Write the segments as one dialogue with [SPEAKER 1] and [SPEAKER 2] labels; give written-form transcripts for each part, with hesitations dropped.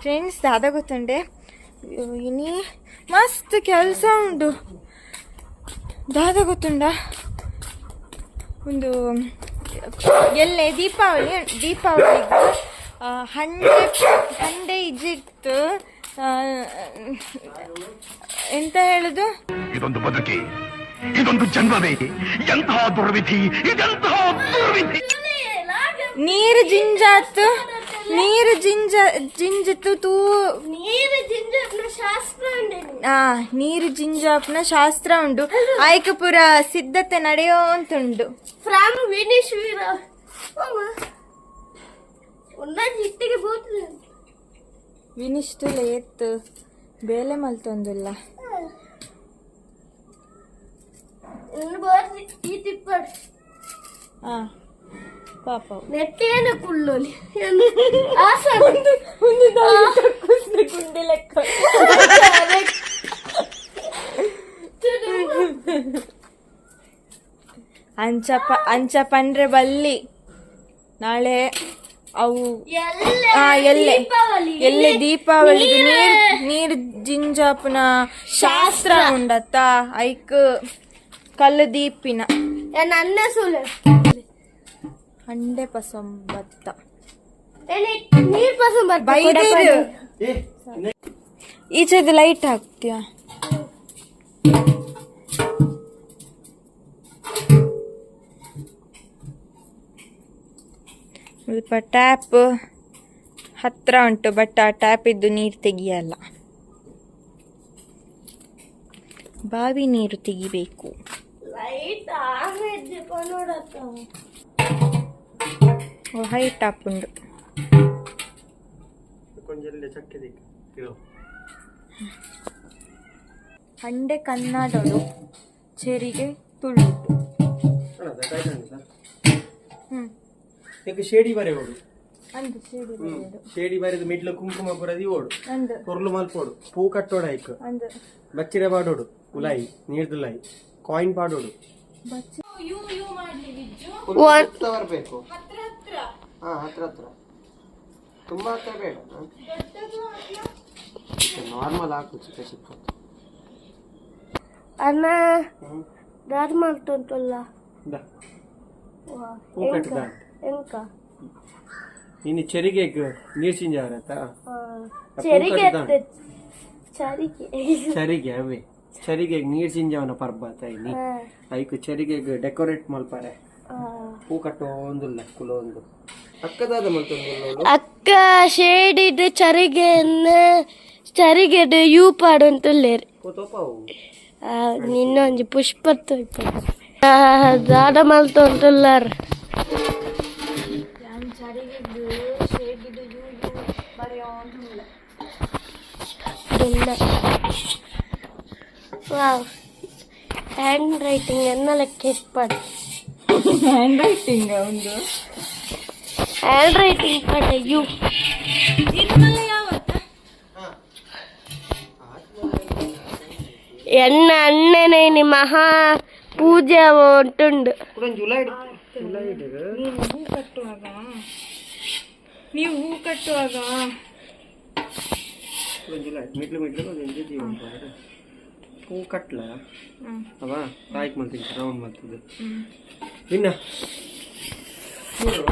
[SPEAKER 1] Friends ದಾದ ಗೊತ್ತುಂಡೆ ಇನಿ ಮಸ್ತ್ ಕೆಲಸ ಉಂಡು. ದಾದ ಗೊತ್ತುಂಡ, ಒಂದು ಎಲ್ಲೆ ದೀಪಾವಳಿ, ದೀಪಾವಳಿಗೆ ಹಂಡೆ ಹಂಡೆ ಇಜ್ಜಿತ್ತು. ಎಂತ ಹೇಳುದು?
[SPEAKER 2] ಇದೊಂದು ಬದುಕಿ, ಇದೊಂದು ಜನ್ಮವೇ? ಎಂತಹ ದುರ್ವಿಧಿ, ಇದೆಂತಹ ದುರ್ವಿಧಿ!
[SPEAKER 1] ನೀರು ಜಿಂಜಾತ್, ನೀರು ಜಿಂಜ ಜಿಂಜಿತ್ತು ತೂ.
[SPEAKER 3] ನೀರು ಜಿಂಜಪ್ನ ಶಾಸ್ತ್ರ ಉಂಡು.
[SPEAKER 1] ಆ ನೀರು ಜಿಂಜಾಪ್ನ ಶಾಸ್ತ್ರ ಉಂಡು. ಆಯ್ಕೆ ಪೂರ ಸಿದ್ಧತೆ ನಡೆಯೋ ಅಂತುಂಡು.
[SPEAKER 3] ಫ್ರಮ್ ವಿನಿಶ್ ವೀರ ಒಂದಾಜಿ ಇಟ್ಟಿಗೆ ಬೋತದೆ.
[SPEAKER 1] ವಿನಿಷ್ಟು ಲೇತ್ ಬೇಲೆ ಮಲ್ತೊಂದುಲ್ಲ.
[SPEAKER 3] ಇನ್ನು ಬೋರ್ದು ಈ ತಿಪ್ಪಡು.
[SPEAKER 1] ಆ ಪಾಪ.
[SPEAKER 3] ನೆಟ್ಟೇನ ಕುಳ್ಳೋಲಿ ಆಸ.
[SPEAKER 1] ಒಂದು ಒಂದು ಕಕ್ಕುಸ್ನ ಗುಂಡೆ ಲೆಕ್ಕ. ಅಂಚ ಅಂಚ ಪಂಡ್ರೆ ಬಲ್ಲಿ, ನಾಳೆ ಅವು
[SPEAKER 3] ಎಲ್ಲ
[SPEAKER 1] ಆ ಎಲ್ಲೆ
[SPEAKER 3] ದೀಪಾವಳಿ.
[SPEAKER 1] ಎಲ್ಲೆ ದೀಪಾವಳಿಗೆ ನೀರ್ ನೀರ್ ಜಿಂಜಾಪುನ ಶಾಸ್ತ್ರ ಉಂಡತ್ತ, ಐಕ್ ಕಲ್ಲು ದೀಪಿನ.
[SPEAKER 3] ನನ್ನ ಸುಳ್ಳು.
[SPEAKER 1] ಹಂಡೆ ಪಸಂಬತ್ತ.
[SPEAKER 3] ನೀರ್ ಪಸಂ.
[SPEAKER 1] ಬೈದೇರು ಈಚೆದು ಲೈಟ್ ಹಾಕ್ತೀಯಾ? ಸ್ವಲ್ಪ ಟ್ಯಾಪ್ ಹತ್ರ ಉಂಟು, ಬಟ್ ಆ ಟ್ಯಾಪ್ ಇದ್ದು ನೀರು ತೆಗಿಯಲ್ಲ. ಬಾವಿ ನೀರು ತೆಗಿಬೇಕು.
[SPEAKER 3] ಲೈಟ್ ಆಮೇಲೆ ನೋಡತ್ತ.
[SPEAKER 1] ಹೈ ಟಾಪ್ ಉಂಟು.
[SPEAKER 4] ಚಕ್ಕೆ.
[SPEAKER 1] ಹಂಡೆ ಕನ್ನಡಡು ಚೆರಿಗೆ ತುಳು. ಹ್ಮ್.
[SPEAKER 4] ಶೇಡಿ ಬರೆ ಓಡು.
[SPEAKER 1] ಅಂದು ಶೇಡಿ ಬರೆಯೋದು.
[SPEAKER 4] ಶೇಡಿ ಬರೆದು ಮಿಡ್ಲ ಕುಂಕುಮ ಪುರದಿ ಓಡು.
[SPEAKER 1] ಅಂದು.
[SPEAKER 4] ಪೊರ್ಲು ಮಲ್ಪೋಡು, ಪೂ ಕಟ್ಟೋಡು ಐಕ್.
[SPEAKER 1] ಅಂದು.
[SPEAKER 4] ಬಚ್ಚಿರೆ ಪಾಡೋಡು, ಉಲಾಯಿ ನೀರ್ದುಲಾಯಿ ಕಾಯಿನ್ ಪಾಡೋಡು.
[SPEAKER 1] You you ಮಾಡ್ಲಿ ವಿಜ್ಜು.
[SPEAKER 4] ಬರಬೇಕು.
[SPEAKER 1] ಹತ್ರ ಹತ್ರ.
[SPEAKER 4] ಹಾ, ಹತ್ರ ಹತ್ರ, ತುಂಬಾ ಹತ್ರ ಬೇಡ. ನಾರ್ಮಲ್ ಹಾಕು, ಚಿಕ್ಕ ಚಿಕ್ಕ.
[SPEAKER 3] ಅಣ್ಣ, ದಾರಿ ಮಾಡ್ತುಂಟಲ್ಲ.
[SPEAKER 4] ಇಂದಾ, ಪೂ ಕಟ್ಟುದ.
[SPEAKER 3] ಎಂಕ?
[SPEAKER 4] ಇನ್ನು ಚೆರಿಗೆ ನೀರು ಚಿಂಜಾರತ್ತ.
[SPEAKER 3] ಚರಿಗೆ, ಚರಿಗೆ.
[SPEAKER 4] ಚರಿಗೆ, ಅವೇ ಚರಿಗೆ ನೀರು ಚಿಂಜಾವನ ಪರ್ಬ ಇನಿ. ಐಕ್ ಚರಿಗೆ ಡೆಕೋರೇಟ್ ಮಲ್ಪಾರೆ, ಪೂ ಕಟ್ಟೋಂದುಲ್ಲ ಕುಲೊಂದು. ಅಕ್ಕದಾದ ಮಲ್ತೊಂದುಲ್ಲ.
[SPEAKER 3] ಅಕ್ಕ ಶೇಡಿಡ್ ಚರಿಗೆಯನ್ನು ಚರಿಗೆಡ್ you ಪಾಡಂತುಲ್ಲೇರು.
[SPEAKER 4] ತೋಪಾವು.
[SPEAKER 3] ನಿನ್ನೊಂಜಿ ಪುಷ್ಪ ತೋಯ್ಪ ದಾದ ಮಲ್ತೊಂತುಲ್ಲಾರ್.
[SPEAKER 1] ಯಾನ್ ಚರಿಗೆಗ್ ಶೇಡಿಡ್ you you ಬರೆಯೋಂದುಲ್ಲ.
[SPEAKER 3] ವಾವ್, ಹ್ಯಾಂಡ್ ರೈಟಿಂಗ್ ಎನ್ನ ಲೆಕ್ಕ ಇಪ್ಪಡ್.
[SPEAKER 1] ಹ್ಯಾಂಡ್ ರೈಟಿಂಗ್ ಒಂದು.
[SPEAKER 3] ಹ್ಯಾಂಡ್ ರೈಟಿಂಗ್ ಪಡ you.
[SPEAKER 1] ಇದ್ಮಲ್ಲ ಯಾವತ್ತ?
[SPEAKER 3] ಎನ್ನ ಅಣ್ಣನೇ ಮಹಾ ಪೂಜೆ ಉಂಟುಂಡು.
[SPEAKER 4] ಜುಲೈ ಜುಲೈ.
[SPEAKER 1] ನೀವು ಹೂ ಕಟ್ಟುವಾಗ, ನೀವು ಹೂ ಕಟ್ಟುವಾಗ.
[SPEAKER 4] ಜುಲೈ ಮಿಡ್ಲು ಮಿಡ್ಲು ಒಂಜಿ ಜೀವ ಪೂ ಕಟ್ಲ. ಅವ ಕಾಯ್ಕ್ ಮಲ್ತಿಂಚ ರೌಂಡ್ ಮಲ್ತದ್ದು ಇನ್ನ.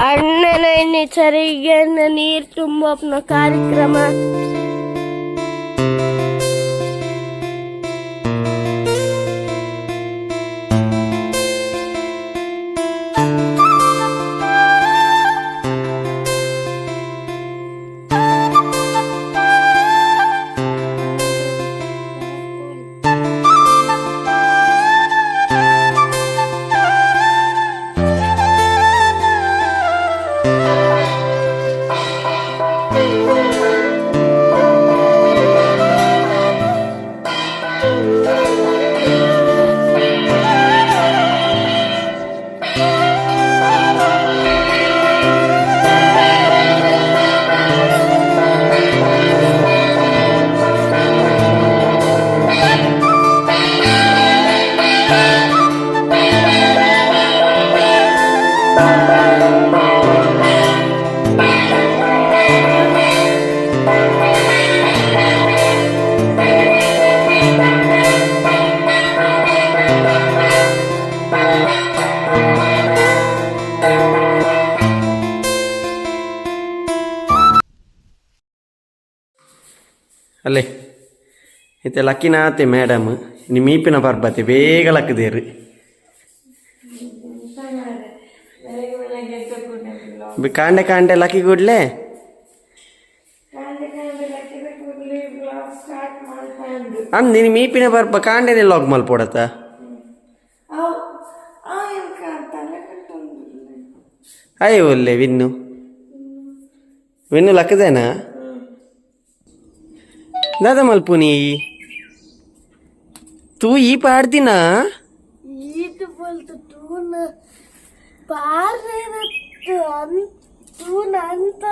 [SPEAKER 3] ಅಣ್ಣನ ಚರಿಗೆ ನೀರು ತುಂಬಪ್ಪನ ಕಾರ್ಯಕ್ರಮ.
[SPEAKER 4] ಇತ್ತೆ ಲಕ್ಕಿನಾತೆ ಮೇಡಮ್ ಇನಿ ಮೀಪಿನ ಪರ್ಬತೆ ಬೇಗ ಲಕ್ಕದೇರು ಕಾಂಡೆ ಕಾಂಡೆ ಲಕ್ಕಿ ಕೂಡ್ಲೆ ಅಂದ್ ನೀನು ಮೀಪಿನ ಪರ್ಬ ಕಾಂಡೆನೆ ಲಾಗ್ ಮಲ್ಪೊಡತ್ತ ಅಯ್ಯೋ ಒಲ್ಲೆ ವಿನ್ನು ವಿನ್ನು ಲಕ್ಕದೇನಾ ದಾದ ಮಲ್ಪುನಿ ತೂ ಈ ಪಾಡ್ದಿನ
[SPEAKER 3] ಈತ ಬೋಲ್ತು ತೂನ ಪಾರೇನತ್ತು ತೂನ ಅಂತ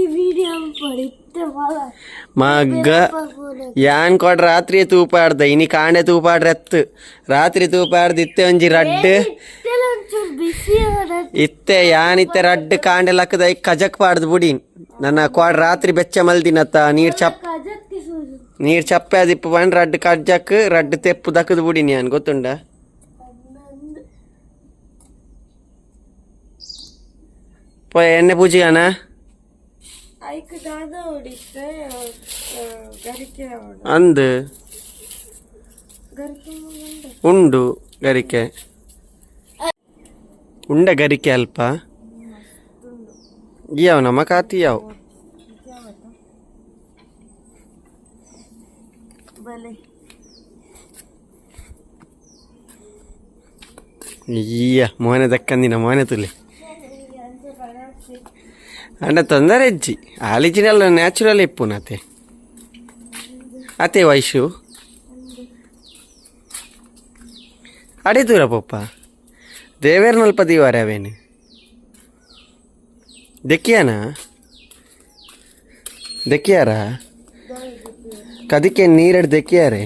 [SPEAKER 3] ಈ ವಿಡಿಯೋ ಪಡಿತ್ತೆ ಬಾಳ.
[SPEAKER 4] ಮಗ್ಗ ಯಾನ್ ಕೊಡ್ ರಾತ್ರಿ ತೂಪಾಡ್ದ ಇನಿ ಕಾಂಡೆ ತೂಪಾಡ್ರೆತ್ತು ರಾತ್ರಿ ತೂಪಾಡ್ದ ಇತ್ತೆ ಒಂಜಿ ರಡ್ಡ್
[SPEAKER 3] ಒಂಚೂರು ಬಿಸಿ
[SPEAKER 4] ಇತ್ತೆ ಯಾನಿತ್ತೆ ರಡ್ಡ್ ಕಾಂಡೆ ಲಕ್ಕದ ಕಜಕ್ ಪಾಡ್ದು ಬುಡಿ ನನ್ನ ಕ್ವಾಡ್ ರಾತ್ರಿ ಬೆಚ್ಚ ಮಲ್ದಿನತ್ತ ನೀರ್ ಚಪ್
[SPEAKER 3] ಕಜಕ್ಕೆ ಸೂರು
[SPEAKER 4] ನೀರ್ ಚಪ್ಪೆ ಅದಿಪ್ಪು ಪಂಡ್ ರಡ್ಡ್ ಕಜ್ಜಕ್ ರಡ್ಡ್ ತೆಪ್ಪು ದಕ್ಕದು ಬುಡಿನಿ ಯಾನ್ ಗೊತ್ತುಂಡ. ಪೋಯ್ ಎಣ್ಣೆ ಪೂಜೆಗಾನ
[SPEAKER 1] ಐಕ್ ದಾದ ಹೊಡಿತ್ತೆ ಗರಿಕೆ
[SPEAKER 4] ಅಂದ್
[SPEAKER 1] ಗರಿಕೆ
[SPEAKER 4] ಉಂಡು ಗರಿಕೆ ಉಂಡ ಗರಿಕೆ ಅಲ್ಪ ಇಯಾವ್ ನಮ್ಮ ಕಾತಿ ಯಾವ್
[SPEAKER 1] ಬಲೆ
[SPEAKER 4] ಈಯ ಮೋನೆ ದಕ್ಕಂದಿನ ಮೋನೆ ತುಲೆ ಅಂಡ ತೊಂದರೆ ಇಜ್ಜಿ ಆಲಿಜಿನಲ್ಲ ನ್ಯಾಚುರಲ್ ಇಪ್ಪುನತೆ ಅತೆ ವೈಶು ಅಡೆ ದೂರ ಪಪ್ಪ ದೇವೇರ್ನಲ್ಪ ದೀವಾರೆ ಅವೇನು ದೆಕ್ಕಿಯಾನ ದೆಕ್ಕಿಯಾರ ಕದಿಕೆ ನೀರಡ್ ದೆಕ್ಕಿಯಾರೆ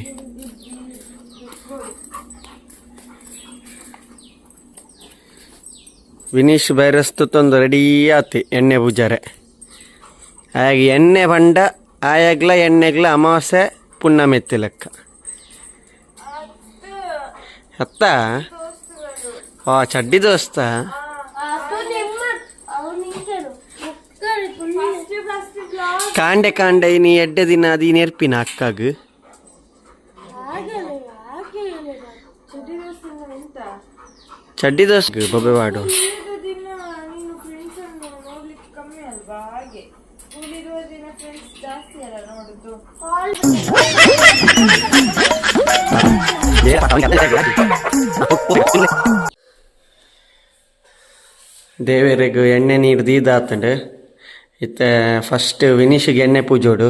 [SPEAKER 4] ವಿನೀಶ್ ಬೈರಸ್ತು ತೊಂದು ರೆಡಿ ಆತಿ ಎಣ್ಣೆ ಪೂಜಾರೆ. ಆಯಾಗ ಎಣ್ಣೆ ಬಂಡ ಆಯಾಗ್ಲ ಎಣ್ಣೆಗ್ಲ ಅಮಾವಾಸ್ಯೆ ಪುಣ್ಣಮೆ ಎತ್ತಿ ಲೆಕ್ಕ ಅತ್ತ ಆ ಚಡ್ಡಿ ದೋಸ್ತ ಕಾಂಡೆ ಕಾಂಡೆ ನೀ ಎಡ್ಡೆ ದಿನ ಅದು ನೆರ್ಪಿನ ಅಕ್ಕಾಗ ಚಡ್ಡಿ ದೋಸ್ತ ಬೊಬೆವಾಡು
[SPEAKER 1] ದಿನ ನೀನು ಫ್ರೆಂಡ್ಸ್ ಅನ್ನು ನೋಡ್ಲಿಕ್ಕೆ ಕಮ್ಮಿ ಅಲ್ವಾ, ಹಾಗೆ ಸ್ಕೂಲ್ ಇರುವ ದಿನ ಫ್ರೆಂಡ್ಸ್ ಜಾಸ್ತಿ ಅಲ್ಲ ನೋಡುದು.
[SPEAKER 4] ದೇವರಿಗೆ ಎಣ್ಣೆ ನೀರು ದೀದಾತಂಡು ಇತ್ತೆ ಫಸ್ಟ್ ವಿನೀಶಿಗೆ ಎಣ್ಣೆ ಪೂಜೋಡು.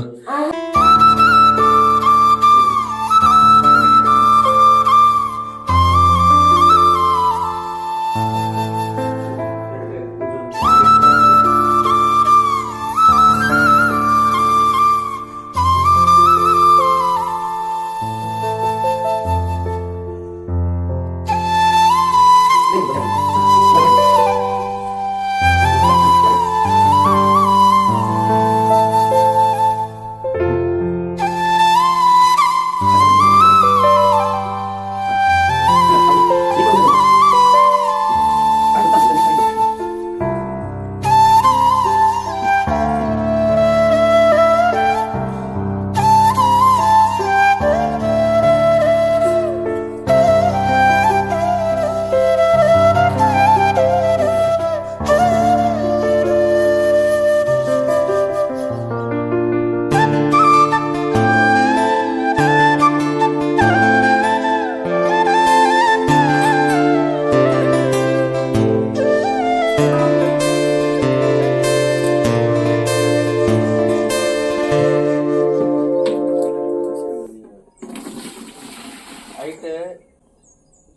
[SPEAKER 4] ಐಟ್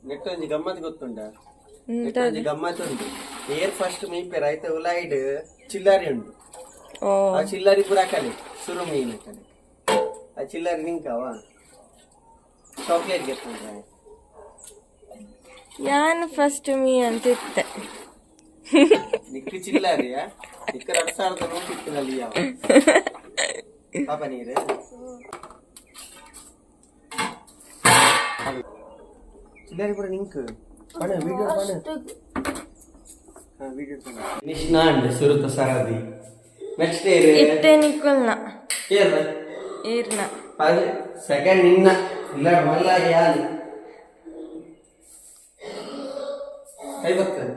[SPEAKER 4] ನೆಟ್ ಒಂಜಿ ಗಮ್ಮತ್ ಗೊತ್ತುಂಡ, ನೆಟ್ ಒಂಜಿ ಗಮ್ಮತ್ ಉಂಡು. ಏರ್ ಫಸ್ಟ್ ಮೀಪೆರ್ ಐತ ಉಲಾಯಿಡ್ ಚಿಲ್ಲಾರಿ ಉಂಡು.
[SPEAKER 1] ಓ
[SPEAKER 4] ಆ ಚಿಲ್ಲಾರಿ ಪೂರ ಕಲೆ ಸುರು ಮೀನ್ ಕಲೆ ಆ ಚಿಲ್ಲಾರಿ ನಿಂಕವ ಚಾಕ್ಲೇಟ್ ಗೆತ್ತುಂಡ್ರೆ.
[SPEAKER 1] ಯಾನ್ ಫಸ್ಟ್ ಮೀ ಅಂತ ಇತ್ತೆ.
[SPEAKER 4] ನಿಕ್ಕು ಚಿಲ್ಲಾರಿಯಾ ನಿಕ್ಕ 2000 ನೋಟ್ ಇತ್ತಿನಲ್ಲಿ ಯಾವ ಪಾಪ ನೀರು ಚಿಲ್ಲಾರಿ ಪೂರ ನಿಂಕು ಪಣ ವಿಡಿಯೋ ಪಣ ವಿಡಿಯೋ ನಿಶ್ನಾಂಡ್ ಸುರುತ ಸರದಿ ನೆಕ್ಸ್ಟ್ ಏರ್
[SPEAKER 1] ಇತ್ತೆ ನಿಕ್ಕುಲ್ನ
[SPEAKER 4] ಏರ್
[SPEAKER 1] ಈರ್ನ
[SPEAKER 4] ಸೆಕೆಂಡ್ ನಿನ್ನ ಇಲ್ಲ ಮಲ್ಲ ಯಾಲಿ ಕೈ ಬರ್ತದೆ.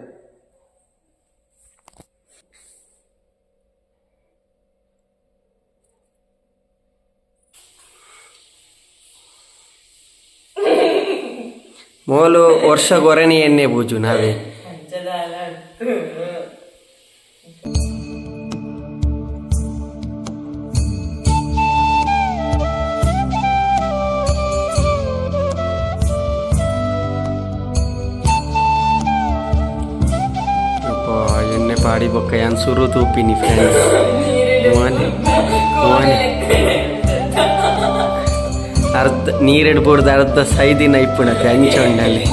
[SPEAKER 4] ಮೋಲು ವರ್ಷ ಗೊರನಿ ಎಣ್ಣೆ ಬೂಜು ನಾವೇ. ಎಣ್ಣೆ ಪಾಡಿ ಬೊಕ್ಕ ಯಾನ್ ಸುರು ತೂಪಿನಿ ಫ್ರೆಂಡ್ಸ್. ಮೋನೆ ಮೋನೆ ಅರ್ಧ ನೀರಿಡ್ಬೋಡ್ದು ಅರ್ಧ ಸೈದಿನ ಇಪ್ಪುಣತೆ ಅಂಚೊಂಡಲ್ಲಿ.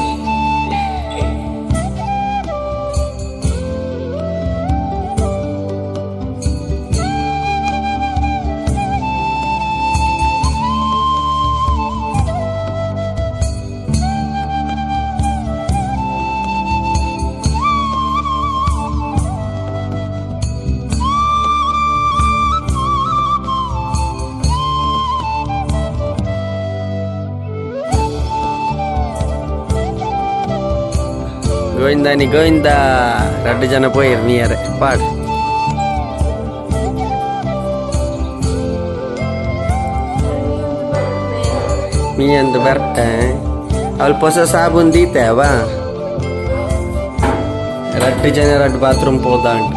[SPEAKER 4] ಗೋವಿಂದಾನಿ ಗೋವಿಂದ ರಡ್ಡು ಜನ ಪೋಯಿರ್ ನೀಯರೆ ಪಾಡ್. ಮೀ ಅಂದು ಬರ್ತೆ ಅವಳು ಹೊಸ ಸಾಬೂನ್ ದೀತೆ ಅವ ರಡ್ಡು ಜನ ರಡ್ಡು ಬಾತ್ರೂಮ್ ಪೋದ ಉಂಟು.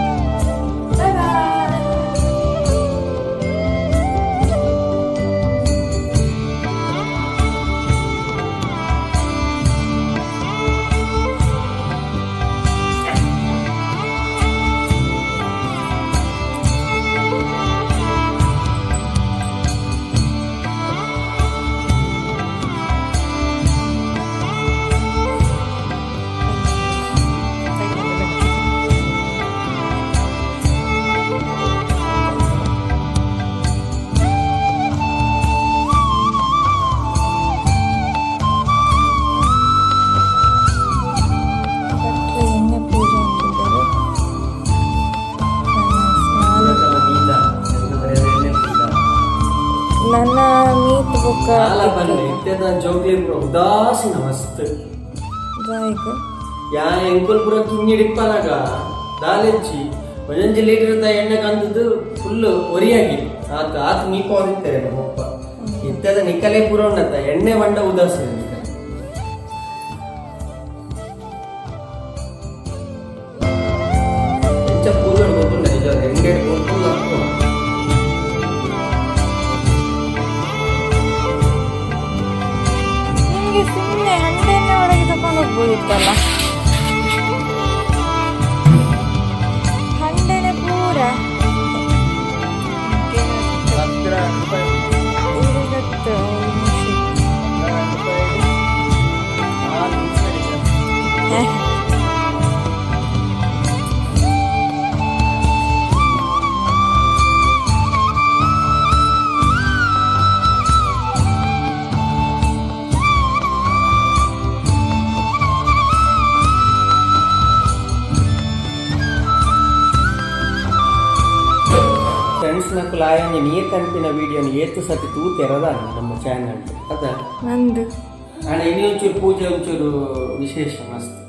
[SPEAKER 1] ಭಟ್ರು ಎಣ್ಣೆ ಪೂಜೆ ಅಂತಿದ್ದಾರೆ. ನನ್ನ ಮೀಟ್ ಬೊಕ್ಕ
[SPEAKER 4] ಉದಾಸೀನ ಮಸ್ತ್
[SPEAKER 1] ಜಾಯ್ಗ್
[SPEAKER 4] ಯಾ ಎಂಕುಲ್ ಪೂರ ಕಿಂಗಿಡಿಪ್ಪನಾಗ ದಾಲೆಜ್ಜಿ ಒಂಜೊಂಜಿ ಲೀಟರ್ the ಎಣ್ಣೆ ಕಂದದ್ದು ಫುಲ್ ಒರಿಯಾಗಿ ಆತ ಆತ ಮೀಪಾದಿತ್ತಾರೆ ನಮ್ಮಪ್ಪ. ಇತ್ತದ ನಿಕ್ಕಲೇ ಪೂರ ಉಂಡತ್ತ ಎಣ್ಣೆ ಬಂಡ ಉದಾಸೀನ ನಿಕ್ಕಲೆ. ಎಂಚ ಪೂಜೆ ಗೊತ್ತುಂಡ ನಿಜ ಎಣ್ಣೆ ಗೊತ್ತುಂಡ.
[SPEAKER 1] ನಿಮಗೆ ಸುಮ್ಮನೆ ಹಂಡೆಯನ್ನೇ ಒಳಗೆ ತಕೊಂಡು ಹೋಗ್ಬೋದಿತ್ತಲ್ಲ, ಹಂಡೆನೆ ಪೂರ.
[SPEAKER 4] ಫ್ರೆಂಡ್ಸ್ ನಕುಲು ಆಯಂಜಿ ನೀರ್ ಕನ್ಪಿನ ವಿಡಿಯೋನ ಏತು ಸತಿ ತೂ ತೆರದ ನಮ್ಮ ಚಾನಲ್ ಅದ.
[SPEAKER 1] ನಂದು
[SPEAKER 4] ಅಣ್ಣ ಇನಿ ಒಂಚೂರು ಪೂಜೆ ಒಂಚೂರು ವಿಶೇಷ ಮಸ್ತ್.